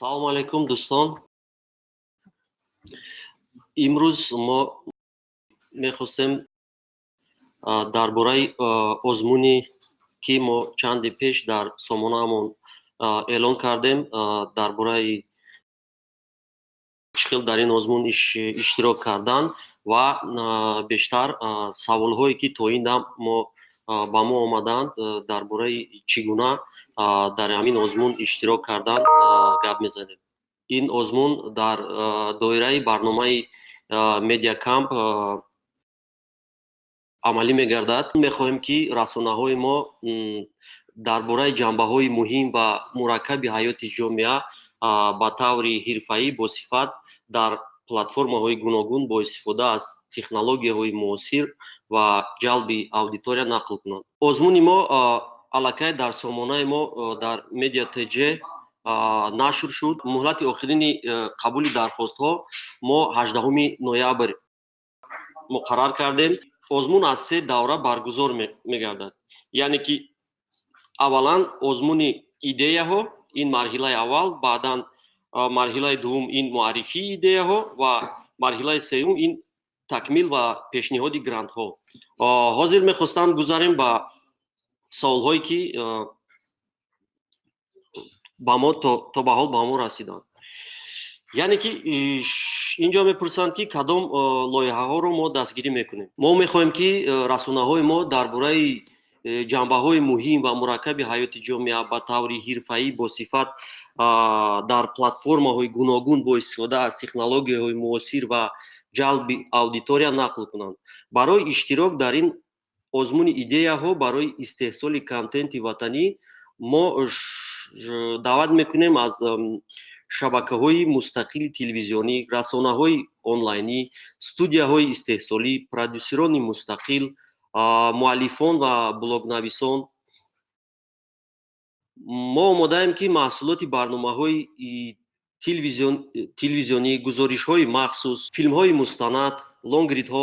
Салому алайкум, дӯстон. Имрӯз мо мехостем дар бораи озмуне, ки мо чанде пеш дар сомонаамон эълон кардем, дар бораи чӣ хел дар ин озмун иштирок кардан ва бештар саволҳое, ки то ин дам мо ба мо омаданд, дар бораи чӣ гуна дар ҳамин озмун иштирок кардан гап мезанем. Ин озмун дар доираи барномаи Медиакамп амалӣ мегардад. Мехоҳем, ки расонаҳои мо дар бораи ҷанбаҳои муҳим ва мураккаби ҳаёти ҷомеа ба таври ҳирфаӣ, босифат, дар платформаҳои гуногун бо истифода аз технологияҳои муосир ва ҷалби аудитория нақл кунанд. Озмуни мо аллакай дар сомонаи мо дар Медиа ТЖ нашр шуд. Муҳлати охирини қабули дархостҳо мо 18 ноябр муқаррар кардем. Озмун аз се давра баргузор мегардад, яъне ки аввалан озмуни идеяҳо, ин марҳилаи аввал, баъдан марҳилаи дуввум ин муаррифии идеяҳо ва марҳилаи сеюм ин такмил ва пешниҳоди грантҳо. Ҳозир мехостам гузарем ба саволҳое, ки ба мо то ба ҳол ба мо расиданд. Яъне ки инҷо мепурсанд, ки кадом лоиҳаҳоро мо дастгирӣ мекунем. Мо мехоҳем, ки расонаҳои мо дар бораи ҷанбаҳои муҳим ва мураккаби ҳаёти ҷомеа ба таври ҳирфаӣ, босифат, дар платформаҳои гуногун бо истифода аз технологияҳои муосир ва ҷалби аудитория нақл кунанд. Барои иштирок дар ин озмуни идеяҳо барои истеҳсоли контенти ватанӣ мо даъват мекунем аз шабакаҳои мустақили телевизионӣ, расонаҳои онлайнӣ, студияҳои истеҳсолӣ, продюсерони мустақил, муаллифон ва блогнависон. Мо омодаем, ки маҳсулоти барномаҳои телевизионӣ, гузоришҳои махсус, филмҳои мустанад, лонгридҳо,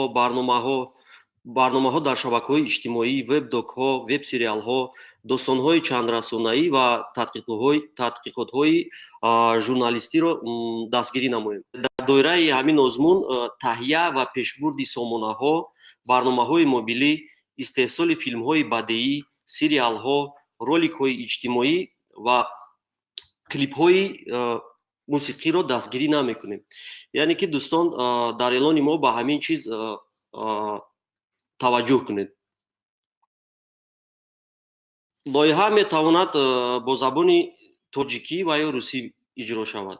барномаҳо дар шабакаҳои иҷтимоӣ, вебдокҳо, вебсериалҳо, достонҳои чандрасонаӣ ва тадқиқотҳои журналистиро дастгирӣ намоем. Дар доираи ҳамин озмун таҳия ва пешбурди сомонаҳо, барномаҳои мобилӣ, истеҳсоли филмҳои бадеӣ, сериалҳо, роликҳои иҷтимоӣ ва клипҳои мусиқиро дастгирӣ намекунем. Яъне ки, дӯстон, дар эълони мо ба ҳамин чиз таваҷҷӯҳ кунед. Лоиҳа метавонад бо забони тоҷикӣ ва ё русӣ иҷро шавад.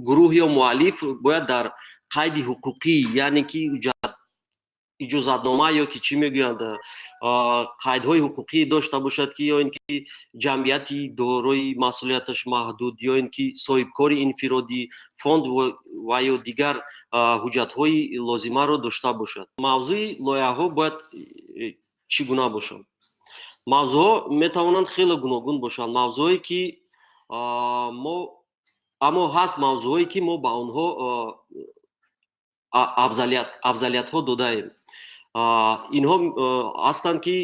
Гурӯҳ ё муаллиф бояд дар қайди ҳуқуқӣ, яъне ки иҷозатнома ё ки чӣ мегӯянд, қайдҳои ҳуқуқӣ дошта бошад, ки ё ин ки ҷамъияти дорои масъулияташ маҳдуд, ё ин ки соҳибкори инфиродӣ, фонд ва ё дигар ҳуҷҷатҳои лозимаро дошта бошад. Мавзӯи лоиҳаҳо бояд чӣ гуна бошанд? Мавзӯъҳо метавонанд хеле гуногун бошанд. Мавзӯъҳое ки мо, аммо ҳаст мавзӯъҳое, ки мо ба онҳо афзалиятҳо додаем. Инҳо ҳастанд, ки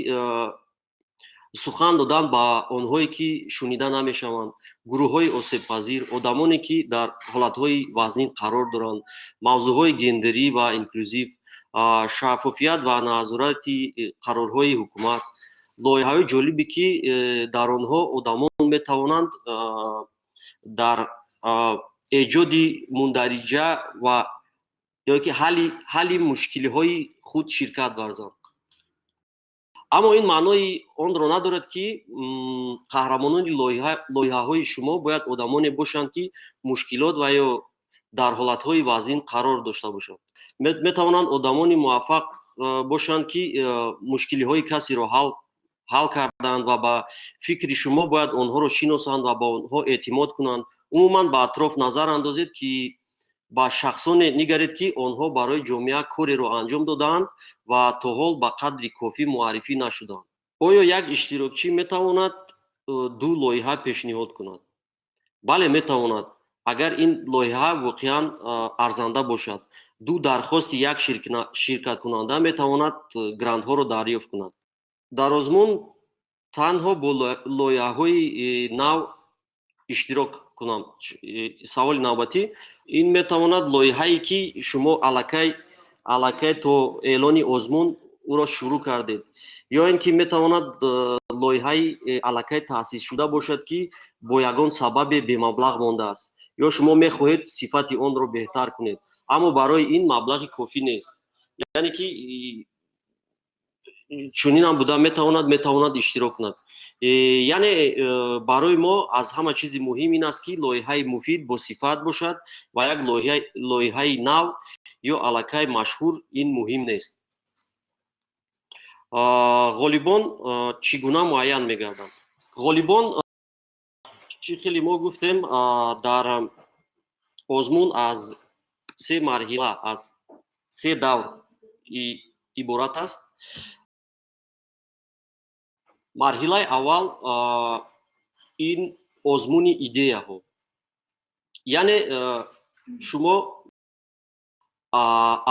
сухан додан ба онҳое, ки шунида намешаванд, гурӯҳҳои осебпазир, одамоне, ки дар ҳолатҳои вазнин қарор доранд, мавзӯъҳои гендерӣ ва инклюзив, шаффофият ва назорати қарорҳои ҳукумат, лоиҳаҳои ҷолибе, ки дар онҳо одамон метавонанд дар эҷоди мундариҷа ва ё ки ҳалли мушкилиҳои худ ширкат варзанд. Аммо ин маънои онро надорад, ки қаҳрамонони лоиҳаҳои шумо бояд одамоне бошанд, ки мушкилот ва ё дар ҳолатҳои вазнин қарор дошта бошанд. Метавонанд одамони муваффақ бошанд, ки мушкилиҳои касеро ҳал карданд ва ба фикри шумо бояд онҳоро шиносанд ва ба онҳо эътимод кунанд. Умуман, ба атроф назар андозед, ки ба шахсоне нигаред, ки онҳо барои ҷомеа кореро анҷом додаанд ва то ҳол ба қадри кофӣ муаррифӣ нашуданд. Оё як иштирокчӣ метавонад ду лоиҳа пешниҳод кунад? Бале, метавонад, агар ин лоиҳа воқеан арзанда бошад. Ду дархости як ширкаткунанда метавонад грантҳоро дарёфт кунад. Дар озмун танҳо бо лоиҳаҳои нав иштирок Кунам. Саволи навбатӣ: ин метавонад лоиҳае, ки шумо аллакай то эълони озмун ӯро шурӯъ кардед, ё ин ки метавонад лоиҳаи аллакай таъсисшуда бошад, ки бо ягон сабабе бемаблағ мондааст, ё шумо мехоҳед сифати онро беҳтар кунед, аммо барои ин маблағи кофӣ нест. Яъне ки чунинам буда метавонад иштирок кунад. Яъне барои мо аз ҳама чизи муҳим ин аст, ки лоиҳаи муфид, босифат бошад ва як лоиҳаи нав ё аллакай машҳур ин муҳим нест. Ғолибон чӣ гуна муайян мегарданд? Ғолибон, чӣ хеле мо гуфтем, дар озмун аз се марҳила, аз се давр иборат аст. Марҳилаи аввал ин озмуни идеяҳо, яъне шумо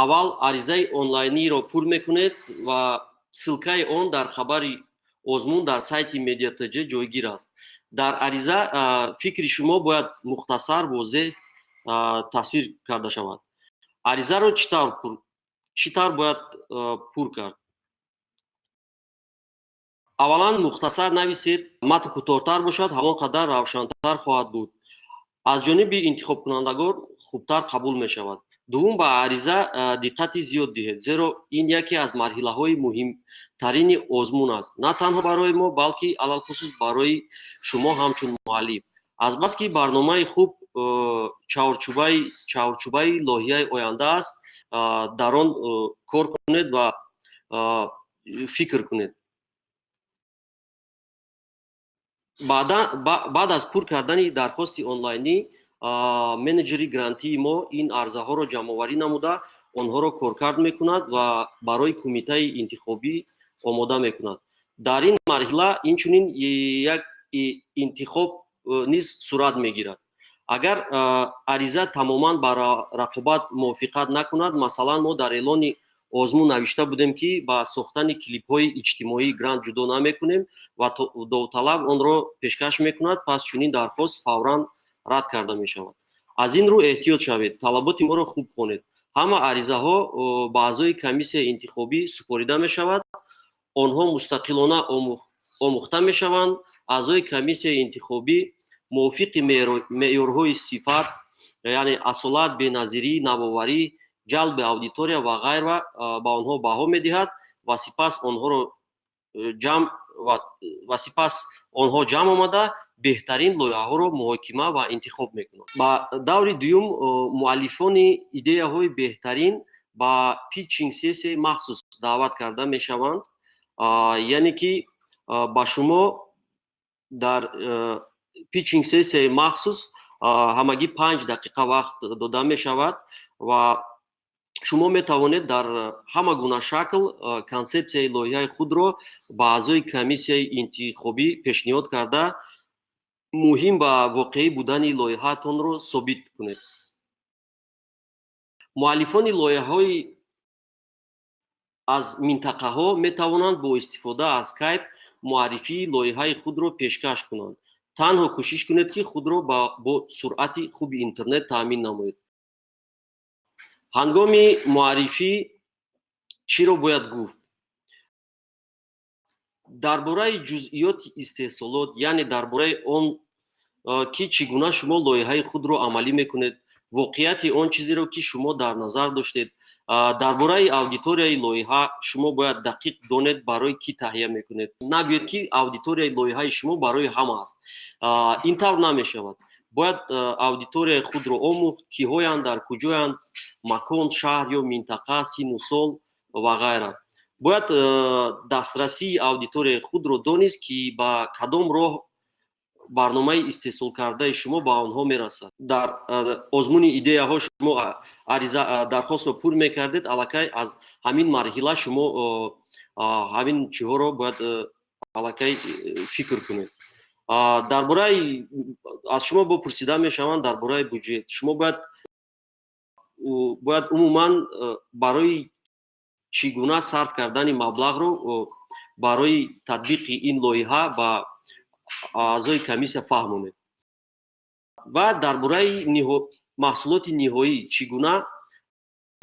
аввал аризаи онлайниро пур мекунед ва ссылкаи он дар хабари озмун дар сайти Медиатж ҷойгир аст. Дар ариза фикри шумо бояд мухтасар, возеҳ тасвир карда шавад. Аризаро чӣ тавр бояд пур кард? Аввалан, мухтасар нависед. Матн кӯтоҳтар бошад, ҳамон қадар равшантар хоҳад буд, аз ҷониби интихобкунандагон хубтар қабул мешавад. Дуввум, ба ариза диққати зиёд диҳед, зеро ин яке аз марҳилаҳои муҳимтарини озмун аст, на танҳо барои мо, балки алалхусус барои шумо ҳамчун муаллиф. Азбаски барномаи хуб чаҳорчӯбаи лоиҳаи оянда аст, дар он кор кунед ва фикр кунед. Баъд аз пур кардани дархости онлайнӣ, менеҷери грантии мо ин арзаҳоро ҷамъоварӣ намуда, онҳоро коркард мекунад ва барои кумитаи интихобӣ омода мекунад. Дар ин марҳила инчунин як интихоб низ сурат мегирад. Агар ариза тамоман ба рақобат мувофиқат накунад, масалан, мо дар эълони озмун навишта будем, ки ба сохтани клипҳои иҷтимоӣ грант ҷудо намекунем, ва довталаб онро пешкаш мекунад, пас чунин дархост фавран рад карда мешавад. Аз ин рӯ эҳтиёт шавед, талаботи моро хуб хонед. Ҳама аризаҳо ба аъзои комиссияи интихобӣ супорида мешавад, онҳо мустақилона омӯхта мешаванд. Аъзои комиссияи интихобӣ мувофиқи меъёрҳои сифат, яъне асолат, беназирӣ, навоварӣ, ҷалби аудитория ва ғайра ба онҳо баҳо медиҳад ва сипас онҳоро ҷамъ ва сипас онҳо ҷамъ омада, беҳтарин лоиҳаҳоро муҳокима ва интихоб мекунанд. Ба даври дуюм муаллифони идеяҳои беҳтарин ба питчинг сессияи махсус даъват карда мешаванд, яъне ки ба шумо дар питчинг сессияи махсус ҳамагӣ 5 дақиқа вақт дода мешавад ва шумо метавонед дар ҳама гуна шакл консепсияи лоиҳаи худро ба аъзои комиссияи интихобӣ пешниҳод карда, муҳим ва воқеӣ будани лоиҳаатонро собит кунед. Муаллифони лоиҳаҳои аз минтақаҳо метавонанд бо истифода аз Скайп муаррифии лоиҳаи худро пешкаш кунанд. Танҳо кӯшиш кунед, ки худро бо суръати хуби интернет таъмин намоед. Ҳангоми муаррифӣ чиро бояд гуфт? Дар бораи ҷузъиёти истеҳсолот, яъне дар бораи он, ки чӣ гуна шумо лоиҳаи худро амалӣ мекунед, воқеияти он чизеро, ки шумо дар назар доштед. Дар бораи аудиторияи лоиҳа: шумо бояд дақиқ донед, барои кӣ таҳия мекунед. Нагӯед, ки аудиторияи лоиҳаи шумо барои ҳама аст, ин тавр намешавад. Бояд аудиторияи худро омӯхт: киҳоянд, дар куҷоянд, макон, шаҳр ё минтақа, сину сол ва ғайра. Бояд дастрасии аудиторияи худро донист, ки ба кадом роҳ барномаи истеҳсолкардаи шумо ба онҳо мерасад. Дар озмуни идеяҳо шумо ариза, дархостро пур мекардед, аллакай аз ҳамин марҳила шумо ҳамин чиҳоро бояд аллакай фикр кунед. Дар бораи, аз шумо бо пурсида мешаванд дар бораи буҷет. Шумо бояд умуман барои чӣ гуна сарф кардани маблағро барои татбиқи ин лоиҳа ба аъзои комиссия фаҳмонед. Ва дар бораи маҳсулоти ниҳоӣ: чӣ гуна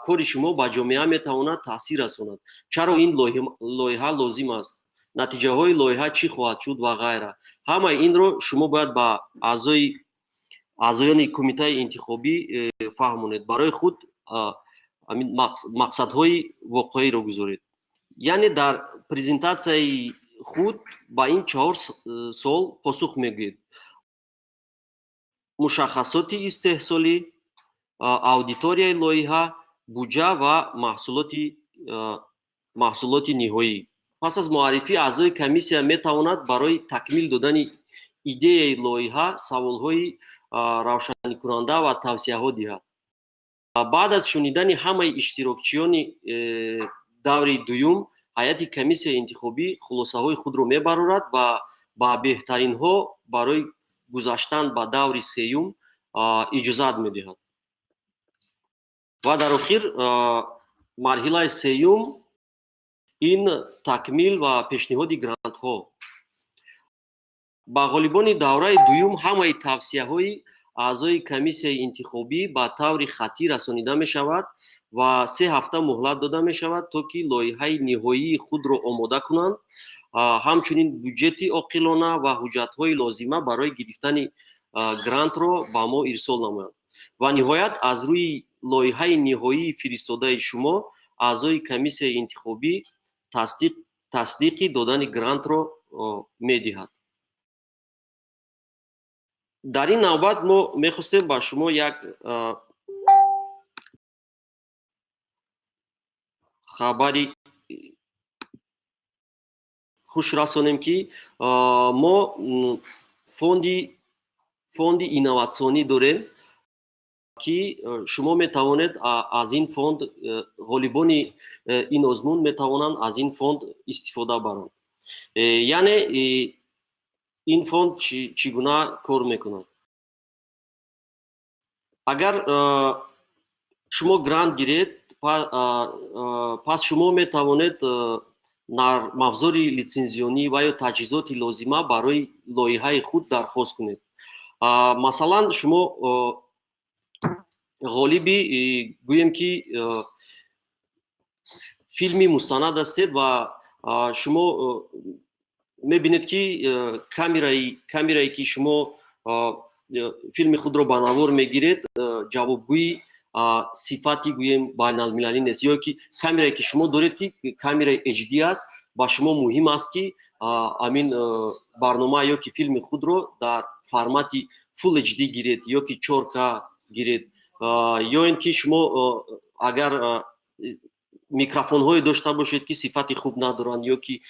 кори шумо ба ҷомеа метавонад таъсир расонад, чаро ин лоиҳа лозим аст, натиҷаҳои лоиҳа чӣ хоҳад шуд ва ғайра. Ҳамаи инро шумо бояд ба аъзоёни кумитаи интихобӣ фаҳмонед. Барои худ мақсадҳои воқеиро гузоред, яъне дар презентатсияи худ ба ин чаҳор суол посух мегӯед: мушаххасоти истеҳсолӣ, аудиторияи лоиҳа, буҷа ва маҳсулоти ниҳоӣ. Пас аз муаррифӣ аъзои комиссия метавонад барои такмил додани идеяи лоиҳа саволҳои равшаникунанда ва тавсияҳо диҳад. Баъд аз шунидани ҳамаи иштирокчиёни даври дуюм, ҳайати комиссияи интихобӣ хулосаҳои худро мебарорад ва ба беҳтаринҳо барои гузаштан ба даври сеюм иҷозат медиҳад. Ва дар охир, марҳилаи сеюм ин такмил ва пешниҳоди грантҳо. Ба ғолибони давраи дуюм ҳамаи тавсияҳои аъзои комиссияи интихобӣ ба таври хаттӣ расонида мешавад ва 3 ҳафта муҳлат дода мешавад, то ки лоиҳаи ниҳоии худро омода кунанд, ҳамчунин буҷети оқилона ва ҳуҷҷатҳои лозима барои гирифтани грантро ба мо ирсол намоянд. Ва ниҳоят, аз рӯи лоиҳаи ниҳоии фиристодаи шумо аъзои комиссияи интихобӣ тасдиқи додани грантро медиҳад. Дар ин навбат мо мехостем ба шумо як хабари хуш расонем, ки мо фонди инноватсионӣ дорем, ки шумо метавонед аз ин фонд, ғолибони ин озмун метавонанд аз ин фонд истифода баранд. Яъне ин фонд чӣ гуна кор мекунад? Агар шумо грант гиред, пас шумо метавонед нармафзори литсензионӣ ва ё таҷҳизоти лозима барои лоиҳаи худ дархост кунед. Масалан, шумо ғолиби, гӯем ки, филми мустанад ҳастед ва шумо мебинед, ки камерае, ки шумо филми худро ба навор мегиред, ҷавобгӯи сифати, гӯем, байналмилалӣ нест, ё ки камерае, ки шумо доред, ки камераи HD аст, ба шумо муҳим аст, ки ҳамин барнома ё ки филми худро дар формати Full HD гиред ё ки 4K гиред, ё ин ки шумо агар микрофонҳое дошта бошед, ки сифати хуб надоранд, ё ки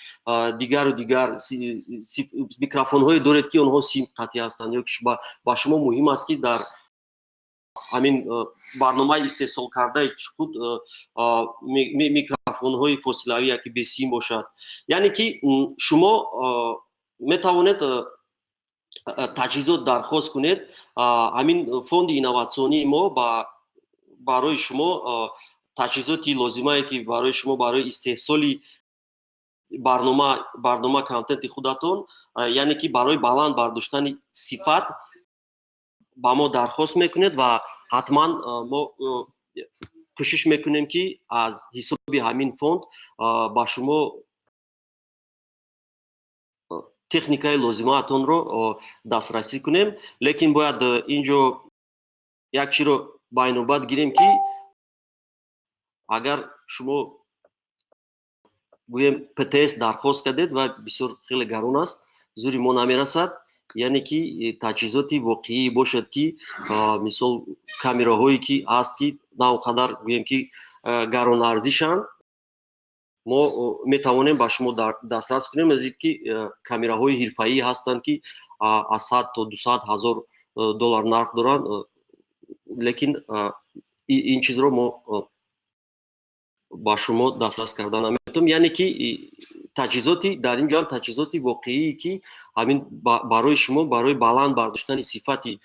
дигару дигар микрофонҳое доред, ки онҳо сим қатъӣ ҳастанд, ё ки ба шумо муҳим аст, ки дар ҳамин барномаи истеҳсолкардаи худ микрофонҳои фосилавӣ яки бесим бошад. Яъне ки шумо метавонед таҷҳизот дархост кунед. Ҳамин фонди инноватсионии мо барои шумо таҷҳизоти лозимае, ки барои шумо барои истеҳсоли барнома, контенти худатон, яъне ки барои баланд бардоштани сифат ба мо дархост мекунед ва ҳатман мо кӯшиш мекунем, ки аз ҳисоби ҳамин фонд ба шумо техникаи лозимаатонро дастрасӣ кунем. Лекин бояд ин ҷо як чиро ба инобат гирем, ки агар шумо, гӯем, ПТС дархост кардед ва бисёр хеле гарон аст, зури мо намерасад, яъне ки таҷҳизоти воқеӣ бошад, ки мисол камераҳое ки ҳаст, ки на он қадар, гӯем, ки гаронарзишанд, мо метавонем ба шумо дастрас кунем, аз ин ки камераҳои ҳирфаӣ ҳастанд, ки аз 100 то 200 ҳазор доллар нарх доранд, лекин ин чизро мо ба шумо дастрас карда наметавонем. Яъне ки таҷҳизоти дар ин ҷо ҳам таҷҳизоти воқеие, ки ҳамин барои шумо барои баланд бардоштани сифати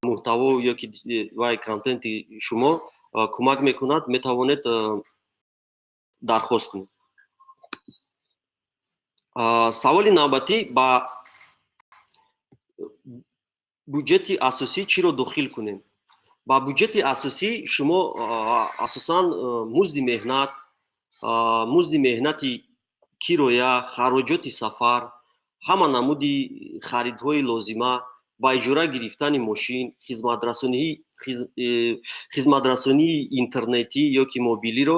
муҳтаво ё ки вай контенти шумо кӯмак мекунад, метавонед дархост кунед. Саволи навбатӣ ба Буҷети асосӣ чиро дохил кунем? Ба буҷети асосӣ шумо асосан музди меҳнат, музди меҳнати кироя, хароҷоти сафар, ҳама намуди харидҳои лозима, ба иҷора гирифтани мошин, хизматрасонии интернетӣ ё ки мобилиро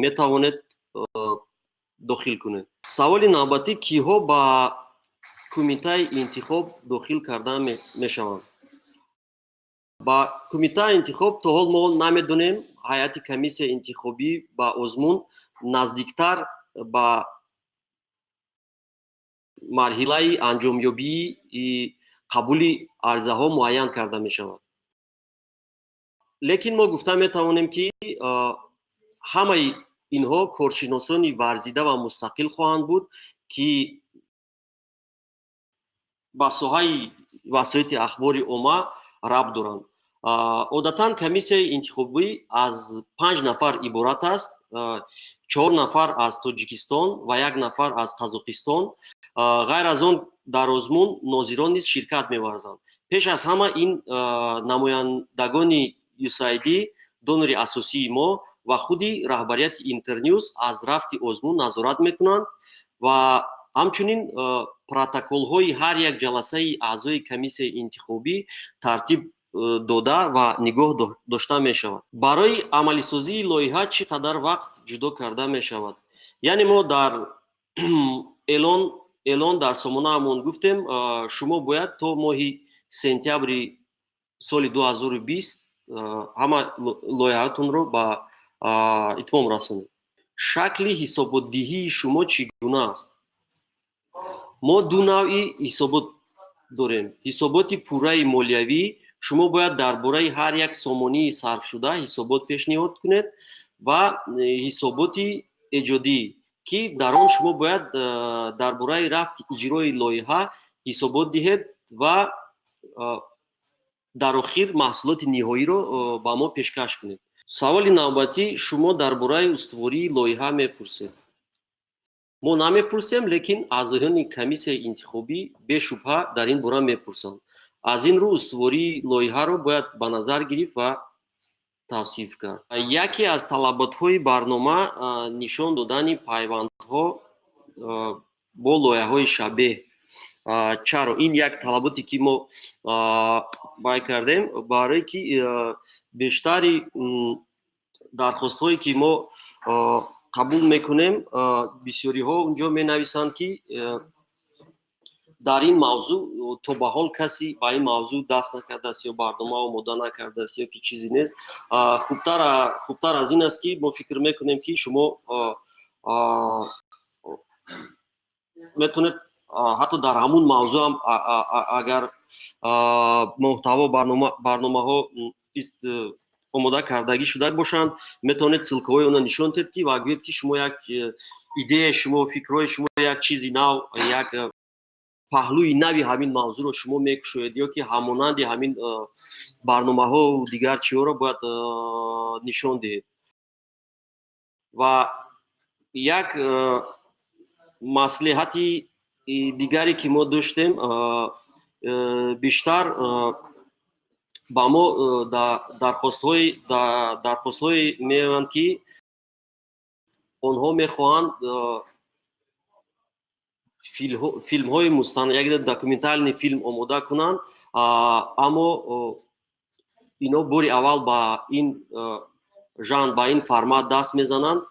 метавонед дохил кунед. Саволи навбатӣ: киҳо ба кумитаи интихоб дохил карда мешаванд? Ба кумитаи интихоб то ҳол мо намедонем. Ҳайати комиссияи интихобӣ ба озмун наздиктар ба марҳилаи анҷомёбии қабули аризаҳо муайян карда мешавад, лекин мо гуфта метавонем, ки ҳамаи инҳо коршиносони варзида ва мустақил хоҳанд буд, ки ба соҳаи васоити ахбори омма рабт доранд. Одатан комиссияи интихобӣ аз панҷ нафар иборат аст: чор нафар аз Тоҷикистон ва як нафар аз Қазоқистон. Ғайр аз он, дар озмун нозирон низ ширкат меварзанд. Пеш аз ҳама ин намояндагони USAID, донори асосии мо, ва худи раҳбарияти Интернюс аз рафти озмун назорат мекунанд ва ҳамчунин протоколҳои ҳар як ҷаласаи аъзои комиссияи интихобӣ тартиб дода ва нигоҳ дошта мешавад. Барои амалисозии лоиҳа чӣ қадар вақт ҷудо карда мешавад? Яъне мо дар эълон дар сомонаамон гуфтем, шумо бояд то моҳи сентябри соли 2020 ҳама лоиҳаатонро ба итмом расонед. Шакли ҳисоботдиҳии шумо чӣ гуна аст? Мо ду навъи ҳисобот дорем. Ҳисоботи пурраи молиявӣ: шумо бояд дар бораи ҳар як сомонии сарфшуда ҳисобот пешниҳод кунед, ва ҳисоботи эҷодӣ, ки дар он шумо бояд дар бораи рафти иҷрои лоиҳа ҳисобот диҳед ва дар охир маҳсулоти ниҳоиро ба мо пешкаш кунед. Саволи навбатӣ: шумо дар бораи устувории лоиҳа мепурсед. Мо намепурсем, лекин аъзоёни комиссияи интихобӣ бешубҳа дар ин бора мепурсанд. Аз ин рӯ устувории лоиҳаро бояд ба назар гирифт ва тавсиф кард. Яке аз талаботҳои барнома нишон додани пайвандҳо бо лоиҳаҳои шабеҳ. Чаро ин як талаботе, ки мо бай кардем? Барое ки бештари дархостҳое, ки мо қабул мекунем, бисёриҳо унҷо менависанд, ки дар ин мавзӯъ то ба ҳол касе ба ин мавзӯъ даст накардааст ё барнома омода накардааст ё ки чизе нест. Хубтар аз ин аст, ки мо фикр мекунем, ки шумо метавонед ҳатто дар ҳамун мавзӯъам агар муҳтаво, барномаҳо омода кардагӣ шуда бошанд, метавонед ссылкаҳои онро нишон диҳед ки ва гӯед, ки шумо як идеяи шумо, фикрҳои шумо, як чизи нав, як паҳлӯи нави ҳамин мавзӯъро шумо мекушоед ё ки ҳамонанди ҳамин барномаҳо дигар чиҳоро бояд нишон диҳед. Ва як маслиҳати дигаре, ки мо доштем, бештар ба мо дархостҳое меоянд, ки онҳо мехоҳанд филмҳои мустанад, як документальный фильм омода кунанд, аммо ино бори аввал ба ин жанр, ба ин формат даст мезананд.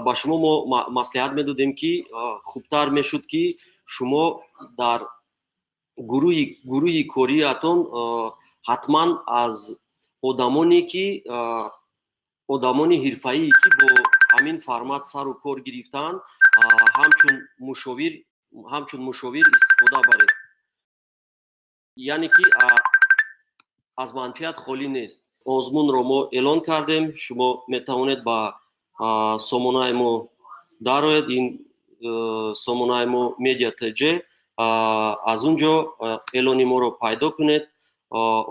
Ба шумо мо маслиҳат медодем, ки хубтар мешуд, ки шумо дар гурӯҳи кориятон ҳатман аз одамоне ки одамони ҳирфаие, ки бо ҳамин формат сару кор гирифтаанд, ҳамчун мушовир истифода баред. Яъне ки аз манфиат холӣ нест. Озмунро мо эълон кардем. Шумо метавонед ба сомонаи мо дароед, ин сомонаи мо Медиа ТЖ, аз он ҷо эълони моро пайдо кунед: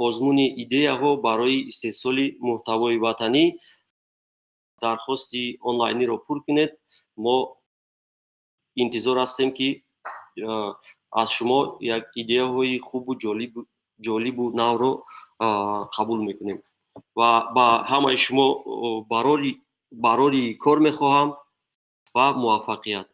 озмуни идеяҳо барои истеҳсоли муҳтавои ватанӣ. Дархости онлайниро пур кунед. Мо интизор ҳастем, ки аз шумо як идеяҳои хубу ҷолиб. ҷолибу навро қабул мекунем ва ба ҳамаи шумо барори кор мехоҳам ва муваффақият.